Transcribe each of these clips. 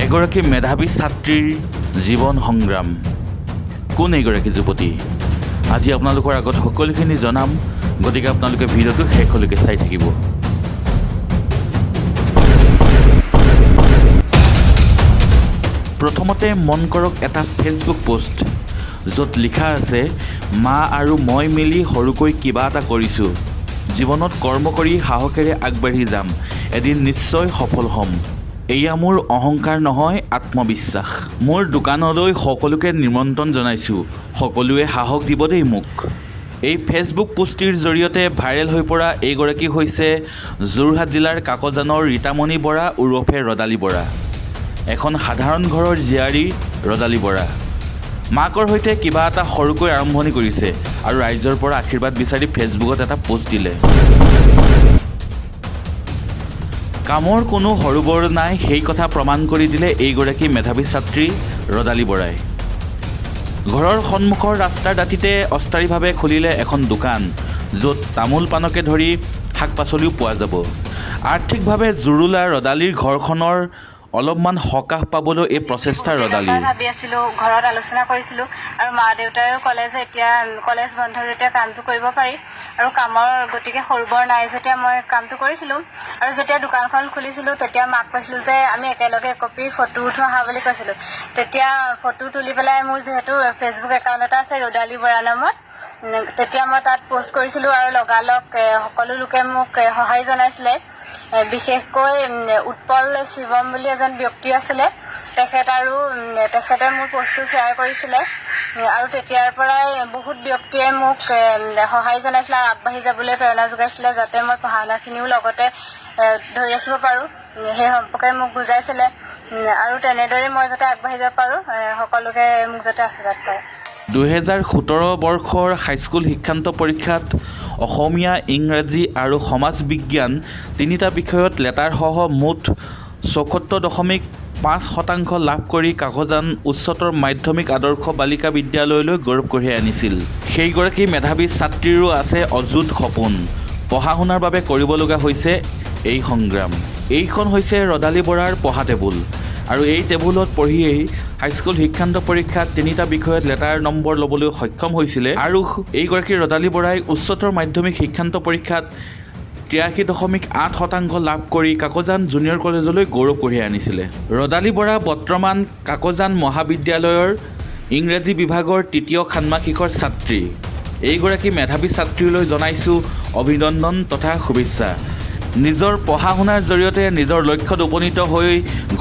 এগৰাকী মেধাৱী ছাত্ৰীৰ জীৱন সংগ্ৰাম। কোন এইগৰাকী যুৱতী? আজি আপোনালোকৰ আগত সকলোখিনি জনাম। গতিকে আপোনালোকে ভিডিঅ'টো শেষলৈকে চাই থাকিব। প্ৰথমতে মন কৰক এটা ফেচবুক পোষ্ট, য'ত লিখা আছে, "মা আৰু মই মিলি সৰুকৈ কিবা এটা কৰিছোঁ। জীৱনত কৰ্ম কৰি সাহসেৰে আগবাঢ়ি যাম, এদিন নিশ্চয় সফল হ'ম। এয়া মোৰ অহংকাৰ নহয়, আত্মবিশ্বাস। মোৰ দোকানলৈ সকলোকে নিমন্ত্ৰণ জনাইছোঁ। সকলোৱে সাহস দিব দেই মোক।" এই ফেচবুক পোষ্টটিৰ জৰিয়তে ভাইৰেল হৈ পৰা এইগৰাকী হৈছে যোৰহাট জিলাৰ কাকজানৰ ৰীতামণি বৰা ওৰফে ৰদালী বৰা। এখন সাধাৰণ ঘৰৰ জীয়াৰী ৰদালী বৰা মাকৰ সৈতে কিবা এটা সৰুকৈ আৰম্ভণি কৰিছে আৰু ৰাইজৰ পৰা আশীৰ্বাদ বিচাৰি ফেচবুকত এটা পোষ্ট দিলে। কামৰ কোনো সৰু বৰ নাই, সেই কথা প্ৰমাণ কৰি দিলে এইগৰাকী মেধাৱী ছাত্ৰী ৰদালী বৰাই। ঘৰৰ সন্মুখৰ ৰাস্তাৰ দাঁতিতে অস্থায়ীভাৱে খুলিলে এখন দোকান, য'ত তামোল পাণকে ধৰি শাক পাচলিও পোৱা যাব। আৰ্থিকভাৱে জুৰুলা ৰদালীৰ ঘৰখনৰ অলপমান সকাহ পাবলৈ এই প্ৰচেষ্টা ৰদালীৰ। ভাবি আছিলোঁ, ঘৰত আলোচনা কৰিছিলোঁ আৰু মা দেউতাইও ক'লে যে এতিয়া কলেজ বন্ধ যেতিয়া কামটো কৰিব পাৰি আৰু কামৰ গতিকে সৰু বৰ নাই যেতিয়া মই কামটো কৰিছিলোঁ। আৰু যেতিয়া দোকানখন খুলিছিলোঁ, তেতিয়া মাক কৈছিলোঁ যে আমি একেলগে একপি ফটো উঠো আহা বুলি কৈছিলোঁ। তেতিয়া ফটো তুলি পেলাই মোৰ যিহেতু ফেচবুক একাউণ্ট এটা আছে ৰদালী বৰা নামত, তেতিয়া মই তাত পষ্ট কৰিছিলোঁ আৰু লগালগ সকলো লোকে মোক সঁহাৰি জনাইছিলে। বিশেষকৈ উৎপল শিৱম বুলি এজন ব্যক্তি আছিলে তেখেত আৰু তেখেতে মোৰ পষ্টটো শ্বেয়াৰ কৰিছিলে আৰু তেতিয়াৰ পৰাই বহুত ব্যক্তিয়ে মোক সঁহাৰি জনাইছিলে আৰু আগবাঢ়ি যাবলৈ প্ৰেৰণা যোগাইছিলে, যাতে মই পঢ়া শুনাখিনিও লগতে ধৰি ৰাখিব পাৰোঁ, সেই সম্পৰ্কে মোক বুজাইছিলে আৰু তেনেদৰে মই যাতে আগবাঢ়ি যাব পাৰোঁ, সকলোকে মোক যাতে আশীৰ্বাদ কৰে। 2017 বৰ্ষৰ হাইস্কুল শিক্ষান্ত পৰীক্ষাত অসমীয়া, ইংৰাজী আৰু সমাজ বিজ্ঞান তিনিটা বিষয়ত লেটাৰসহ মুঠ 74.5% লাভ কৰি কাকজান উচ্চতৰ মাধ্যমিক আদৰ্শ বালিকা বিদ্যালয়লৈ গৌৰৱ কঢ়িয়াই আনিছিল। সেইগৰাকী মেধাৱী ছাত্ৰীৰো আছে অযুত সপোন। পঢ়া শুনাৰ বাবে কৰিব লগা হৈছে এই সংগ্ৰাম। এইখন হৈছে ৰদালী বৰাৰ পঢ়া টেবুল আৰু এই টেবুলত পঢ়িয়েই হাইস্কুল শিক্ষান্ত পৰীক্ষাত তিনিটা বিষয়ত লেটাৰ নম্বৰ ল'বলৈ সক্ষম হৈছিলে। আৰু এইগৰাকী ৰদালী বৰাই উচ্চতৰ মাধ্যমিক শিক্ষান্ত পৰীক্ষাত 83.8% লাভ কৰি কাকজান জুনিয়ৰ কলেজলৈ গৌৰৱ কঢ়িয়াই আনিছিলে। ৰদালী বৰা বৰ্তমান কাকজান মহাবিদ্যালয়ৰ ইংৰাজী বিভাগৰ তৃতীয় ষান্মাসিকৰ ছাত্ৰী। এইগৰাকী মেধাৱী ছাত্ৰীলৈ জনাইছোঁ অভিনন্দন তথা শুভেচ্ছা। নিজৰ পঢ়া শুনাৰ জৰিয়তে নিজৰ লক্ষ্যত উপনীত হৈ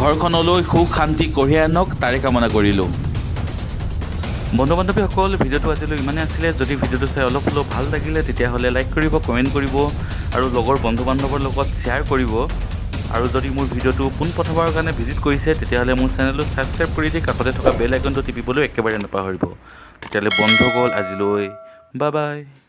ঘৰখনলৈ সুখ শান্তি কঢ়িয়াই আনক, তাৰে কামনা কৰিলোঁ। বন্ধু বান্ধৱীসকল, ভিডিঅ'টো আজিলৈ ইমানেই আছিলে। যদি ভিডিঅ'টো চাই অলপ হ'লেও ভাল লাগিলে, তেতিয়াহ'লে লাইক কৰিব, কমেণ্ট কৰিব আৰু লগৰ বন্ধু বান্ধৱৰ লগত শ্বেয়াৰ কৰিব। আৰু যদি মোৰ ভিডিঅ'টো পোনপ্ৰথমবাৰৰ কাৰণে ভিজিট কৰিছে, তেতিয়াহ'লে মোৰ চেনেলটো ছাবস্ক্ৰাইব কৰি দি কাষতে থকা বেল আইকনটো টিপিবলৈ একেবাৰে নাপাহৰিব। তেতিয়াহ'লে বন্ধুসকল, আজিলৈ বাই বাই।